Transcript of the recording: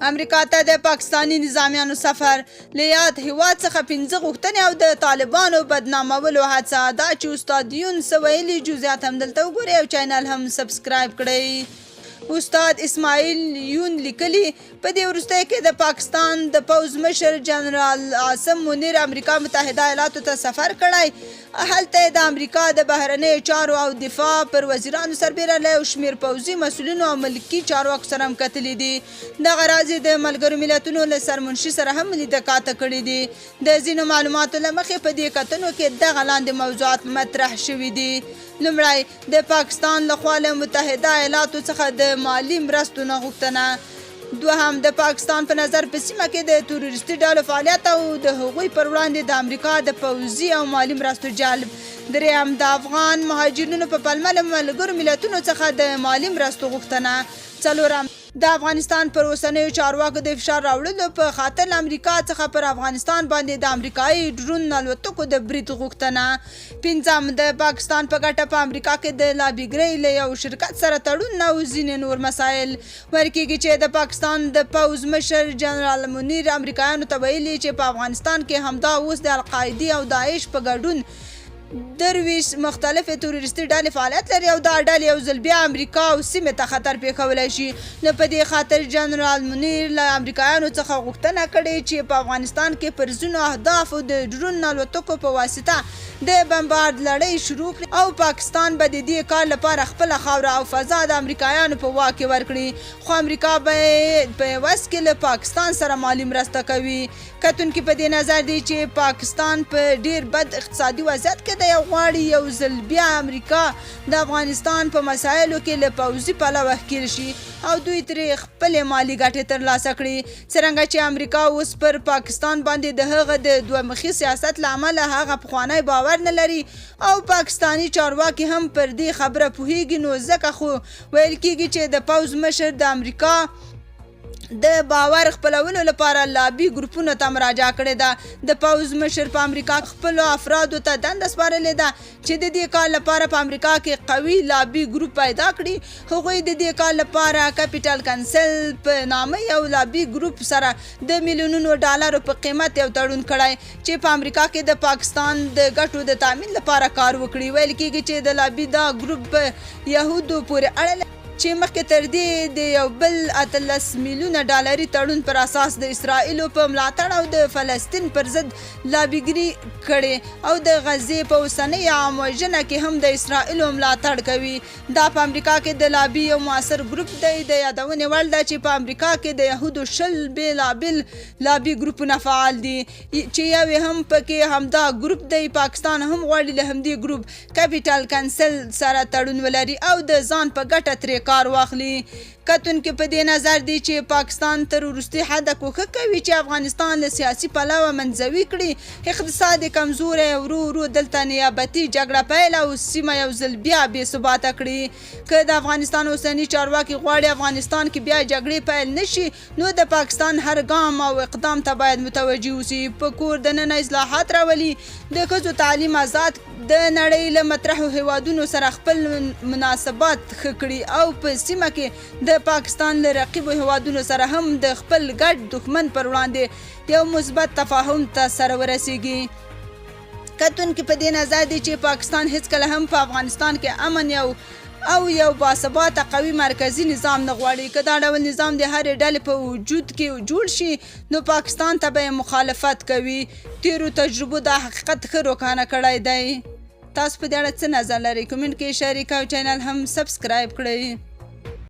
امریکا ته د پاکستاني نظامیانو سفر، له یاد هیواد څخه پنځه غوښتنې او د طالبانو بدنامولو هڅه. دا چې استاد یون څه ویلي، جزئیات هم دلته وګورئ او چینل هم سبسکرایب کړئ. استاد اسماعیل یون لیکلي، په دې وروستیو کې د پاکستان د پوځ مشر جنرال عاصم منیر امریکا متحده ایالاتو ته سفر کړی. هلته یې د امریکا د بهرنیو چارو او دفاع پر وزیرانو سربېره له یو شمېر پوځي مسؤلینو او ملکي چارواکو سره هم کتلي دي. دغه راز یې د ملګرو ملتونو له سرمنشي سره هم لیده کاته کړي دي. د ځینو معلوماتو له مخې په دې کتنو کې دغه لاندې موضوعات مطرح شوي دي. لومړی، د پاکستان له خوا له متحده ایالاتو څخه د مالي مرستو نه غوښتنه. دوهم، د پاکستان په نظر په سیمه کې د تروریستي ډلو فعالیت او د هغوی پر وړاندې د امریکا د پوځي او مالي مرستو جلب. دریم، د افغان مهاجرینو په پلمه له ملګرو ملتونو څخه د مالي مرستو غوښتنه. څلورم، د افغانستان پر اوسنیو چارواکو د فشار راوړلو په خاطر له امریکا څخه پر افغانستان باندې د امریکایي ډرون الوتکو د برید غوښتنه. پنځم، د پاکستان په ګټه په امریکا کې د لابیګرۍ له یو شرکت سره تړون او ځینې نور مسایل. ویل کیږي چې د پاکستان د پوځ مشر جنرال منیر امریکایانو ته ویلي چې په افغانستان کې همدا اوس د القاعدې او داعش په ګډون 23 مختلفې تروریستي ډلې فعالیت لري او دا ډلې یو ځل بیا امریکا او سیمې ته خطر پېښولی شي، نو په دې خاطر جنرال منیر له امریکایانو څخه غوښتنه کړې چې په افغانستان کې پر ځینو اهدافو د ډرون الوتکو په واسطه د بمبارد لړۍ شروع کړي او پاکستان به د دې کار لپاره خپله خاوره او فضا د امریکایانو په واک کې ورکړي، خو امریکا به یې په عوض کې له پاکستان سره مالي مرسته کوي. کتونکي په دې نظر دي چې پاکستان په ډیر بد اقتصادي وضعیت کې دی او غواړي یو ځل بیا امریکا د افغانستان په مسایلو کې له پوځي پلوه ښکیل شي او دوی ترې خپلې مالي ګټې ترلاسه کړي. څرنګه چې امریکا اوس پر پاکستان باندې د هغه د دوه مخي سیاست له امله هغه پخوانی باور نه لري او پاکستاني چارواکي هم پر دې خبره پوهیږي، نو ځکه خو ویل کیږي چې د پوځ مشر د امریکا د باور خپلولو لپاره لابي ګروپونو ته مراجعه کړې ده. د پوځ مشر په امریکا کې خپلو افرادو ته دنده سپارلې ده چې د دې کار لپاره په امریکا کې قوي لابي ګروپ پیدا کړي. هغوی د دې کار لپاره کپیټل کنسل په نامه یو لابي ګروپ سره د میلیونونو ډالرو په قیمت یو تړون کړی چې په امریکا کې د پاکستان د ګټو د تامین لپاره کار وکړي. ویل کیږي چې د لابي دا ګروپ په یهودو پورې اړه لري چې مخکې تر دې د یو بل 18 میلیونه ډالري تړون پر اساس د اسرائیلو په ملاتړ او د فلسطین پر ضد لابیګري کړې او د غزې په اوسنۍ عام وژنه کې هم د اسرائیلو ملاتړ کوي. دا په امریکا کې د لابي یو موثر ګروپ دی. د یادونې وړ ده چې په امریکا کې د یهودو 20 بېلابېل لابي ګروپونه فعال دي چې یو یې هم پکې همدا ګروپ دی. پاکستان هم غواړي له همدې ګروپ کپیټل کنسل سره تړون ولري او د ځان په ګټه ترې کار واخلي. کتونکي په دې نظر دي چې پاکستان تر وروستي حده کوښښ کوي چې افغانستان له سیاسي پلوه منزوي کړي، اقتصاد یې کمزوری او ورو ورو دلته نیابتي جګړه پیل او سیمه یو ځل بیا بې ثباته کړي. که د افغانستان اوسني چارواکي غواړي افغانستان کې بیا جګړې پیل نه شي، نو د پاکستان هر ګام او اقدام ته باید متوجه اوسي، په کور دننه اصلاحات راولي، د ښځو تعلیم ازاد، د نړۍ له مطرحو هېوادونو سره خپل مناسبات ښه کړي او په سیمه کې د پاکستان له رقیبو هېوادونو سره هم د خپل ګډ دښمن پر وړاندې یو مثبت تفاهم ته سره ورسېږي. کتونکي په دې نظر دي چې پاکستان هېڅکله هم په افغانستان کې امن یو او یو باثباته قوي مرکزي نظام نه غواړي. که دا ډول نظام د هرې ډلې په وجود کې جوړ شي، نو پاکستان ته به یې مخالفت کوي. تېرو تجربو دا حقیقت ښه روښانه کړی دی. تاسو په دې اړه څه نظر لرئ؟ کومنټ کې یې شریک او چینل هم سبسکرایب کړئ.